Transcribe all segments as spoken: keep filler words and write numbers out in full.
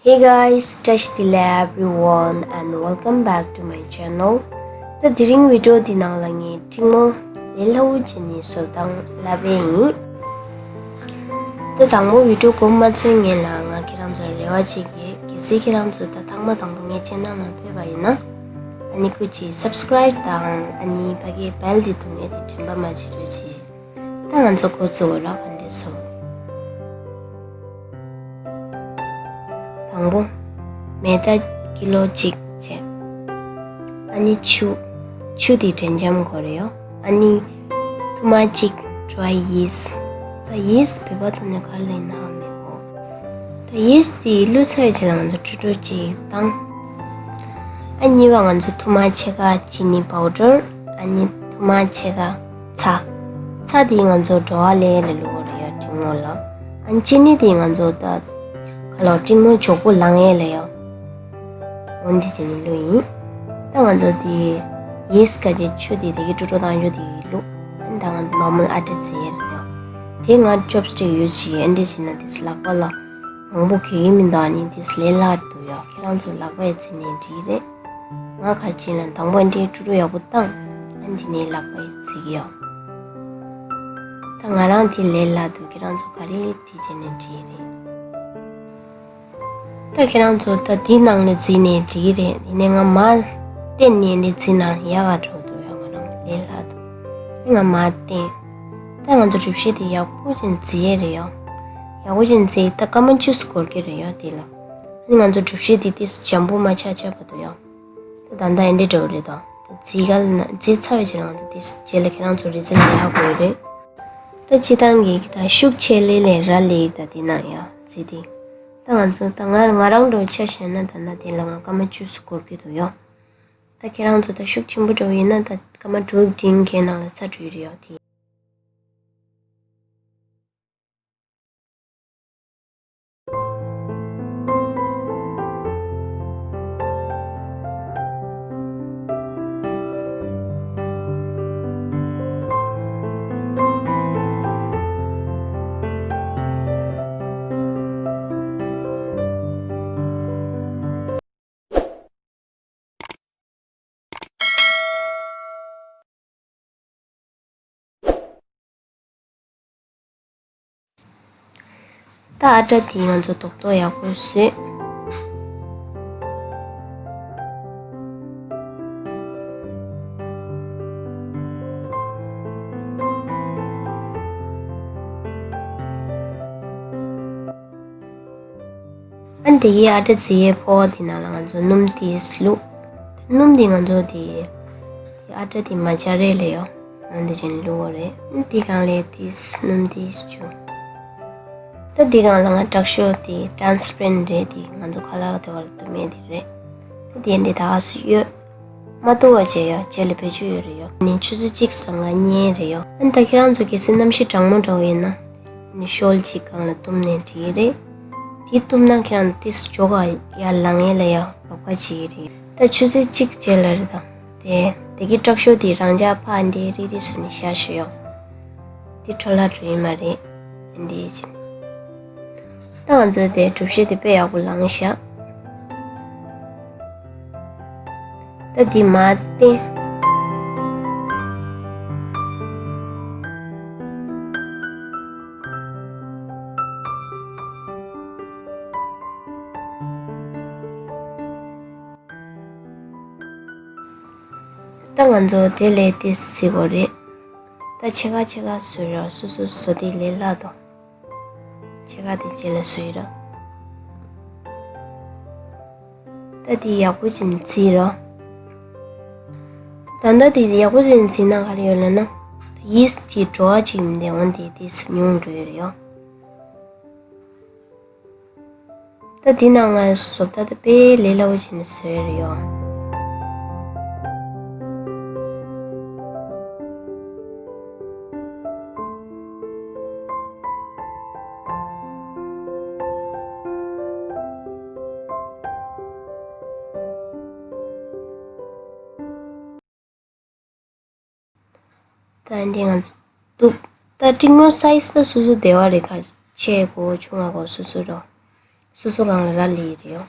Hey guys, བཀྲ་ཤིས་བདེ་ལེགས་everyone and welcome back to my channel. ད་དེ་རིང་བི་ཌིའོ་འདི་ནང་ལ་ངས་ཀྲིང་མོ་ལས་སླ་བོ་བྱས་ནས་བཟོ་སྟངས་ལབ་པ་ཡིན། ད་དང་པོ་བི་ཌིའོ་མགོ་མ་ཚོས་སྔོན་ལ་ང་ཁྱེད་རང་ཚོར་རེ་བ་ཅིག་ཡོད། གལ་སྲིད་ཁྱེད་རང་ཚོ་ད་ཐེངས་མ་དང་པོ་ངའི་ཆེ་ནལ་ནང་ཕེབས་པ་ཡིན་ན། ཨ་ནི་སྐུ་མཁྱེན་སབ་སི་ཀ་རའིབ་དང་ཨ་ནི་ཕ་གིའི་བྷེལ་འདི་བརྡུང་ཡས་དེ་དྲན་པ་མ་བརྗེད་རོགས་བྱེད། ད་ང་ཚོ་འགོ་བཙུགས་ར་ག་འདྲས་སོང་། དང་པོ། མེ་ད་ཀི་ལོ་གཅིག་བྱས། ཨ་ནི་ཆུ། ཆུ་དེ་དྲན་འཇམ་དགོས་རེད་ཡོ། ཨ་ནི་ཐུར་མ་གཅིག་ཌ་རའི་ཡིས་ཊི། ད་ཡིས་ཊི་བོད་པ་ཐོག་ནས་ག་རེ་ལབ་ཡིན་ནའང་མི་གོ། ད་ཡིས་ཊི་དེ་བླུགས་ཚར་རྗེས་ལ་ང་ཚོ་དཀྲུག་དཀྲུག་ཅིག་བཏང་། ཨ་གཉིས་པ་ང་ཚོ་ཐུར་མ་ཕྱེད་ཀ་ཅི་ནི་པའུ་ཌར། ཨ་ནི་ཐུར་མ་ཕྱེད་ཀ་ཚྭ། ཚྭ་དེ་ང་ཚོ་བྲོ་བ་ལས་ལས་བླུགས་དགོས་རེད་ཡོ་ཀྲིང་མོ་ལ། ཨ་ནི་ཅི་ནི་དེ་ང་ཚོ་ད་ག་ལོ་ཀྲིང་མོ་མགྱོགས་པོ་ལངས་ཡས་ལ་ཡོ། འོ་འདི་བྱས་ནས་བླུགས་ཡིན། ད་ང་ཚོ་དེ་ཡིས་ཊི་ག་ཅེ་ཆུ་དེ་དེ་གི་དཀྲུག་དཀྲུག་བཏང་རྒྱུ་དེ་བླུགས། ཨ་ནི་ད་ང་ཚོ་ནོར་མལ་ཨ་ཊ་བརྫི་ཡས་རེད་ཡོ། དེ་ང་ཅོབ་སི་ཊིག་ཡུས་བྱས་ཨ་འདི་བྱས་ན་དེ་ལག་པ་ལ་མང་པོ་གྱོན་གྱི་མི་འདུག་ཨ་ནི་དེ་ལས་སླ་འདུག་ཡོ། ཁྱེད་རང་ཚོ་ལག་པས་བརྫིས་ནས་འགྲིག་རེད། ང་ག་རེ་བྱས་ན་དང་པོ་འདི་དཀྲུག་དཀྲུག་ཡག་པོ་བཏང་། ཨ་འདི་ནས་ལག་པ་ཡིས་བརྫི་གི་ཡོ། ད་ང་རང་དེ་ལས་སླ་འདུག་ཁྱེད་རང་ཚོ་ག་རེ་དེ་བྱས་ནས་འགྲིག་རེད། ད་ཁྱེད་རང་ཚོ་ད་དེའི་ནང་ལ་བརྫིས་ནས་འགྲིག་གི་རེད། ཡིན་ནའི་ང་མར་བསྟན་ནས་འདི་བརྫིས་ན་ཡག་ག་འགྲོ་འདུག་ཡོ། ང་རང་ལས་སླ་འདུག་ང་མར་བསྟན། ད་ང་ཚོ་གྲུ་བཞི་དེ་ཡག་པོ་ཅིག་བརྫི་ཡས་རེད་ཡོ། ཡག་པོ་ཅིག་བརྫིས་ད་སྐར་མ་བཅུ་ཙམ་འགོར་གྱི་རེད་ཡོ་དེ་ལ། ཨ་ནི་ང་ཚོ་གྲུ་བཞི་དེ་ཏིས་འཇམ་པོ་མ་ཆགས་ཆགས་བར་དུ་ཡོ། ད་ད་ལྟ་ཨེ་འདྲ་འདྲ་བོ་རེད་དོ། ད་བརྫིས་ག་ལ་ན་བརྫིས་ཚར་བའི་རྗེས་ལ་ང་ཚོ་ཏིས་རྗེས་ལ་ཁྱེད་རང་ཚོ་རི་ཛལ་ཡག་དགོས་རེད། ད་སྤྱིར་བཏང་གི་ད་ཤུགས་ཆེ་ལེ་ལེ་ར་ལེ་ད་དེ་ན་ཡ་བརྫིས་དེ། ད་ང་ཚོ་ད་ང་ང་རང་འདྲ་བོ་ཆ་བཞག་ན་ད་ན་དེ་ལ་ང་སྐར་མ་བཅུ་ཙམ་འགོར་གྱི་འདུག་ཡོ། ད་ཁྱེད་རང་ཚོ་ད་ཤུགས་ཆེན་པོ་འདྲ་བོ་ཡིན་ན་ད་སྐར་མ་དྲུག་བདུན་གྱི་ནང་ལ་ཚར་འགྲོ་ཡི་རེད་ཡོ་དེ། ད་ཨ་ཊ་དེ་ང་ཚོ་རྡོག་རྡོག་ཡག་པོ་བཟོས། ཨ་ནི་དེ་གི་ཨ་ཊ་བརྫི་ཡས་ཕོར་བ་དེ་ནང་ལ་ང་ཚོ་སྣུམ་ཏིས་བླུགས། སྣུམ་དེ་ང་ཚོ་དེ་དེ་ཨ་ཊ་དེ་མ་འབྱར་རེ་ལ་ཡོ། ཨ་འདི་བཞིན་བླུགས་པ་རེད། ཨ་ནི་དེ་སྒང་ལ་ཏིས་སྣུམ་ཏིས་བྱུགས། ད་དེ་སྒང་ལ་ང་དྲག་ཤོས་དེ་ཊ་རན་སི་པེ་རེན་ཊི་རེད། དེ་ང་ཚོ་ཁ་ལག་དེ་བར་དུ་མེད་དེ་རེད། ད་དེ་འདྲ་ད་ག་སུ་ཡོད། མ་བཏུབ་པ་བྱས་ཡོ། རྗེས་ལ་བེད་སྤྱོད་ཡོད་རེད་ཡོ། ཨ་ནི་ཆུ་ཚོད་གཅིག་ཙམ་ང་ཉལ་རེད་ཡོ། ཨ་ནི་ད་ཁྱེད་རང་ཚོ་གལ་སྲིད་གནམ་གཤིས་གྲང་མོ་འདྲ་བོ་ཡིན་ན། ཨ་ནི་ཤོལ་གཅིག་སྒང་ལ་བཏུམས་ནས་འགྲིག་གི་རེད། དེ་བཏུམས་ན་ཁྱེད་རང་ཏིས་ཇོ་ག་ཡར་ལངས་ཡས་ལ་ཡ་རོགས་པ་བྱེད་ཀྱི་རེད། ད་ཆུ་ཚོད་གཅིག་རྗེས་ལ་རེད་ད། དེ་དེ་གི་དྲག་ཤོས་དེ་རང་འཇགས་ཕར་འདྲེ་རི་རི་བཟོས་ནས་བཞག་ཤོག་ཡོ། དེ་འཕྲོ་བརླག་འགྲོ་ཡི་མ་རེད། འདྲེ་བྱས། ད་ང་ཚོ་དེ་གྲུ་བཞི་དེ་དཔེ་ཡག་པོ་ལངས་ཤག་ད་འདི་མར་བསྟན། ད་ང་ཚོ་དེ་ལས་ཏིས་བརྩི་དགོས་རེད། ད་ཕྱེད་ཀ་ཕྱེད་ཀ་བཟོས་ར། སོ་སོ་བཟོ་དེ་ལས་སླ་དོ། ཕྱེད་ཀ་དེ་རྗེས་ལ་བཟོས་ར། ད་དེ་ཡག་པོ་ཅིག་བརྫིས་ར། ད་ལྟ་དེ་ཡག་པོ་ཅིག་བརྫིས་ན་ག་རེ་ཡོད་ལབ་ན། ད་ཡིས་ཊི་གི་བྲོ་བ་ཅིག་མི་འདུག་འོན་ཏེ་ཏིས་ཉུང་འགྲོ་ཡི་རེད་ཡོ། ད་འདི་ནང་ང་བཟོ་ལྟ་དེ་དཔེ་ལས་སླ་བོ་བྱས་ནས་བཟོས་ཡོད་རེད་ཡོ། ད་འདི་ང་ཚོ་འདུག་ད་ཀྲིང་མོ་སའི་ཛི་ད་སོ་སོ་བདེ་བ་རེད། ཁ་ཆེ་གོ་ཆུང་བ་གོ་སོ་སོ་རོ། སོ་སོ་གང་ལ་རག་ལས་རེད་ཡོ།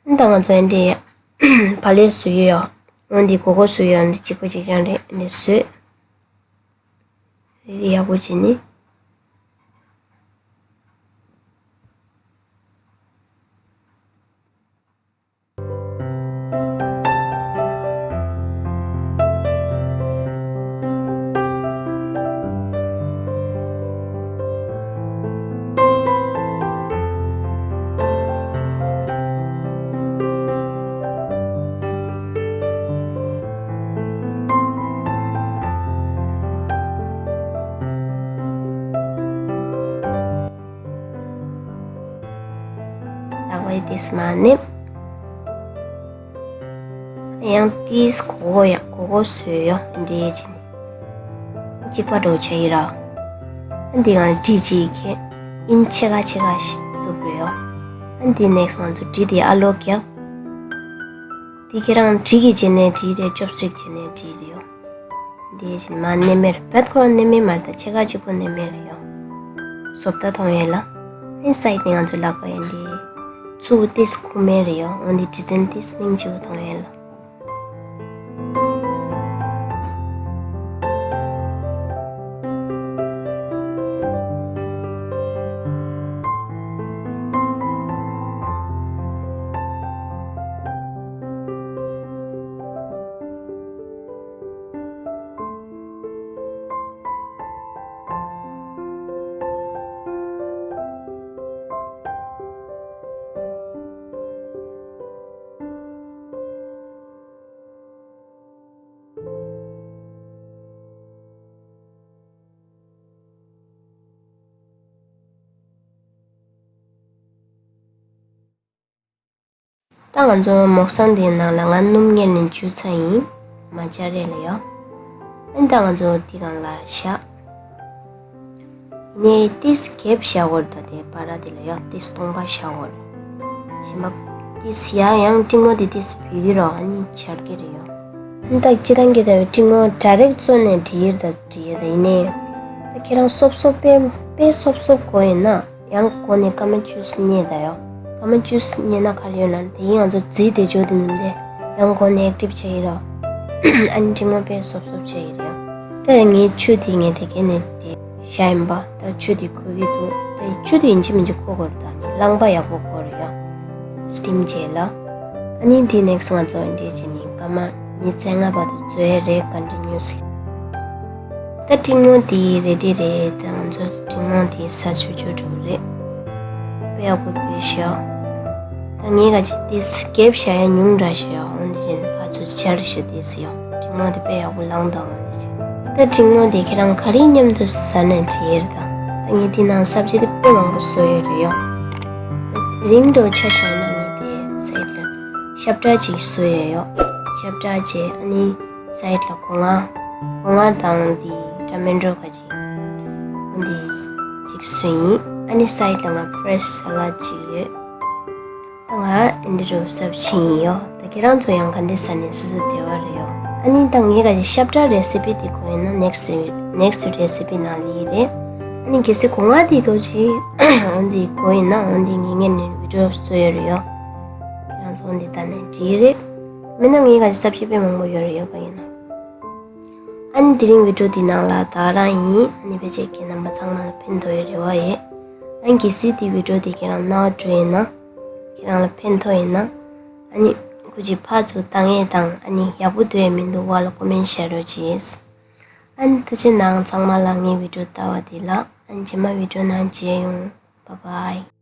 ཨ་ནི་ད་ང་ཚོ་ཨ་འདི་བག་ལེབ་བཟོས་ཡོད་ཡོ། འོ་འདི་སྒོར་སྒོར་བཟོས་ཡོད། ཨ་འདི་གཅིག་པོ་གཅིག་རྐྱང་རེད། ཨ་འདི་བཟོས། རེ་རེ་ཡག་པོ་བྱས་ནས། ལག་པའི་ཏིས་མ་ནེབ། ཡང་ཏིས་གོ་གོ་ཡ་གོ་གོ་བཟོས་ཡོ། འདྲེས་ཅི་ནི་གཅིག་པ་འགྲོ་ཆ་ཡི་ར། འདི་གང་བྲིས་ཅི་ཁེ་ཨིན་ཆེ་ག་ཆེ་ག་ཞིག་འདུག་རེད་ཡོ། འདི་ནེགས་ང་ཚོ་བྲིས་དེ་ཨ་ལོ་རྒྱབ། འདི་ཁྱེད་རང་བྲིས་ཀྱི་བྱས་ནས་བྲིས་རེད། ཅོབ་སི་ཊིག་བྱས་ནས་བྲིས་རེད་ཡོ། འདི་བཞིན་མ་ནེ་མེར་བད་ཁོ་རང་ནེ་མེ་མར་ད་ཆེ་ག་གཅིག་པོ་ནེ་མེར་ཡོ། སོབ་ད་མཐོང་ཡོད་ལ། ཨེ་སའིད་ནས་ང་ཚོ་ལག་པ་ཡན་འདི་ཚུགས་ཏིས་ཁུ་མེ་རེ་ཡོ། འོན་འདི་ཌི་ཛན་ཏིས་སྙིང་རྗེ་བོ་མཐོང་ཡོད་ལ། ད་ང་ཚོ་མོག་སང་དེའི་ནང་ལ་ང་སྣུམ་ངེད་ནས་འཇུ་ཚ་ཡིན། མ་བཅར་རེ་ལ་ཡོ། ཨན་ད་ང་ཚོ་དེ་གང་ལ་བཞག་ནས་ཏིས་གེབ་བཞག་འོར་ད་དེ་པ་ར་དེ་ལ་ཡོ། ཏིས་སྟོང་པ་བཞག་འོར། ཞིམ་པ་ཏིས་ཡ་ཡང་ཏིང་མོ་དེ་ཏིས་བུད་ཀྱི་རོ། ཨ་ནི་བཅར་གྱི་རེ་ཡོ། ཨན་ད་སྤྱི་བཏང་གི་ད་བའི་ཏིང་མོ་ཌ་རེག་བཙོ་ནས་འབྲི་ཡིར་ད་འབྲི་ཡིར་ད་ཡིན་ནས། ད་ཁྱེད་རང་སོབ་སོབ་པེ་པེ་སོབ་སོབ་གོ་ཡིན་ན། ཡང་གོ་ནས་སྐར་མ་བཅུ་གཉིས་ད་ཡོ། སྐར་མ་བཅུ་གཉིས་ན་ག་རེ་ཡོད་ན་དེ་ཡིན། ང་ཚོ་རྫི་དེ་ཇོ་དེ་ནུམ་དེ་ཡང་གོ་ནས་ཨེག་ཊིབ་བྱས་ཡི་རོ། ཨ་ནི་ཏིང་མོ་པེ་སོབ་སོབ་བྱས་ཡི་རོ། ད་ངའི་ཆུ་དེ་ངས་དེ་གས་ནས་དེ་ཤ་ཡིན་པ་ད་ཆུ་དེ་ཁོལ་གི་འདུག་ད་ཆུ་དེ་ཡིན་གཅིག་མིན་གཅིག་ཁོལ་དགོས་རེད། ད་ནི་རླངས་པ་ཡག་པོ་དགོས་རེད་ཡོ། སི་ཊིམ་བྱས་ལ། ཨ་ནི་དེ་ནེགས་ང་ཚོ་འདྲེ་བྱས་ནས་སྐར་མ་ཉི་ཤུ་རྩ་ལྔ་བར་དུ་བཙོས་རེད། ཀོན་ཊི་ནིའུ་སི་ལི། ད་ཏིང་མོ་དེ་རེ་ཌི་རེད། ད་ང་ཚོ་ཏིང་མོ་དེ་ས་ཆུ་ཆུ་འགྲོ་རེད། དཔེ་ཡག་པོ་བྱས་ཤག་ད་ངས་ག་ཅི་ཏིས་གེབ་བཞག་ཡ་ཉུང་དྲགས་ཤག་འོན་ཏེ་ཅན་ཕར་ཚུར་ཆར་ཤག་ཏིས་ཡོ། ཏིང་མོ་དེ་དཔེ་ཡག་པོ་ལངས་དང་འོན་ཏེ་ཅན། ད་ཏིང་མོ་དེ་ཁྱེད་རང་ག་རེ་མཉམ་དུ་ཟ་ནས་བྲིས་ཡེར་ད། ད་ངས་དེ་ནང་སབ་ཇི་དེ་དཔེ་མང་པོ་བཟོས་ཡོད་རེད་ཡོ། ད་དེ་རིང་འགྲོ་ཆ་བཞག་ན་ངས་དེ་སའིད་ལ་ཤབ་ཏྲ་ཅིག་བཟོས་ཡོད་ཡོ། ཤབ་ཏྲ་བྱས་ཨ་ནི། སའིད་ལ་སྒོ་ང་། སྒོ་ང་དང་དེ་ཊ་མེ་ཊོ་ག་ཅིག་འོ་འདི་གཅིག་བཟོས་ཡིན། ཨ་ནི་སའིད་ལ་ང་ཕི་རེཤ་ས་ལད་ཅིག་ཡོད། ད་ང་ཨེ་འདྲ་རུ་སབ་ཕྱིན་ཡིན་ཡོ། ད་ཁྱེད་རང་ཚོ་ཡང་ག་འདྲ་ཟ་ནས་སོ་སོ་བདེ་བ་རེད་ཡོ། ཨ་ནི་ད་ངས་ག་ཅིག་ཤབ་ཏྲ་རེ་སི་པི་དེ་གོ་ཡིན་ན་ནེགསི་ནེགསི་རེ་སི་པི་ནང་ལི་རེད། ཨ་ནི་གལ་སྲིད་སྒོ་ང་དེ་གོ་ཅིག་འོ་འདི་གོ་ཡིན་ན་འོ་འདི་ངས་ངས་ནས་བི་ཌི་ཡོ་བཟོ་ཡོད་རེད་ཡོ། ཁྱེད་རང་ཚོ་འོ་འདི་ད་ནས་བྲིས་རེད། མིན་ན་ངས་ག་ཅིག་སབ་ཇི་དཔེ་མང་པོ་ཡོད་རེད་ཡོ་ག་ཡིན་ན། ཨ་ནི་དེ་རིང་བི་ཌི་ཡོ་འདི་ནང་ལ་ད་རང་ཡིན། ཨ་ནི་ཕལ་ཆེར་ཁྱེད་རྣམ་པ་ཚང་མ་ལ་ཕན་ཐོགས་ཡོད་རེ་བ་ཡོད། ཨ་ནི་གལ་སྲིད་འདི་བི་ཌི་ཡོ་འདི་ཁྱེད་རང་རྣ་བ་འགྲོ་ཡིན་ན། ཁྱེད་རང་ལ་ཕན་ཐོགས་ཡིན་ན། ཨ་ནི་ཁུ་ཅི་ཕར་ཚུར་བཏང་ཡས་དང་ཨ་ནི་ཡག་པོ་འདུག་ཡས་མི་འདུག་བ་ལ་ཀོ་མེན་ཤེར་རོགས་གྱིས། ཨ་ནི་ཐུགས་རྗེ་གནང་ཚང་མ་ལ། ངའི་བི་ཌི་ཡོ་ལྟ་བ་འདི་ལ། ཨ་ནི་རྗེས་མ་བི་ཌི་ཡོ་ནང་མཇལ་ཡོང་། བཱའི་བཱའི།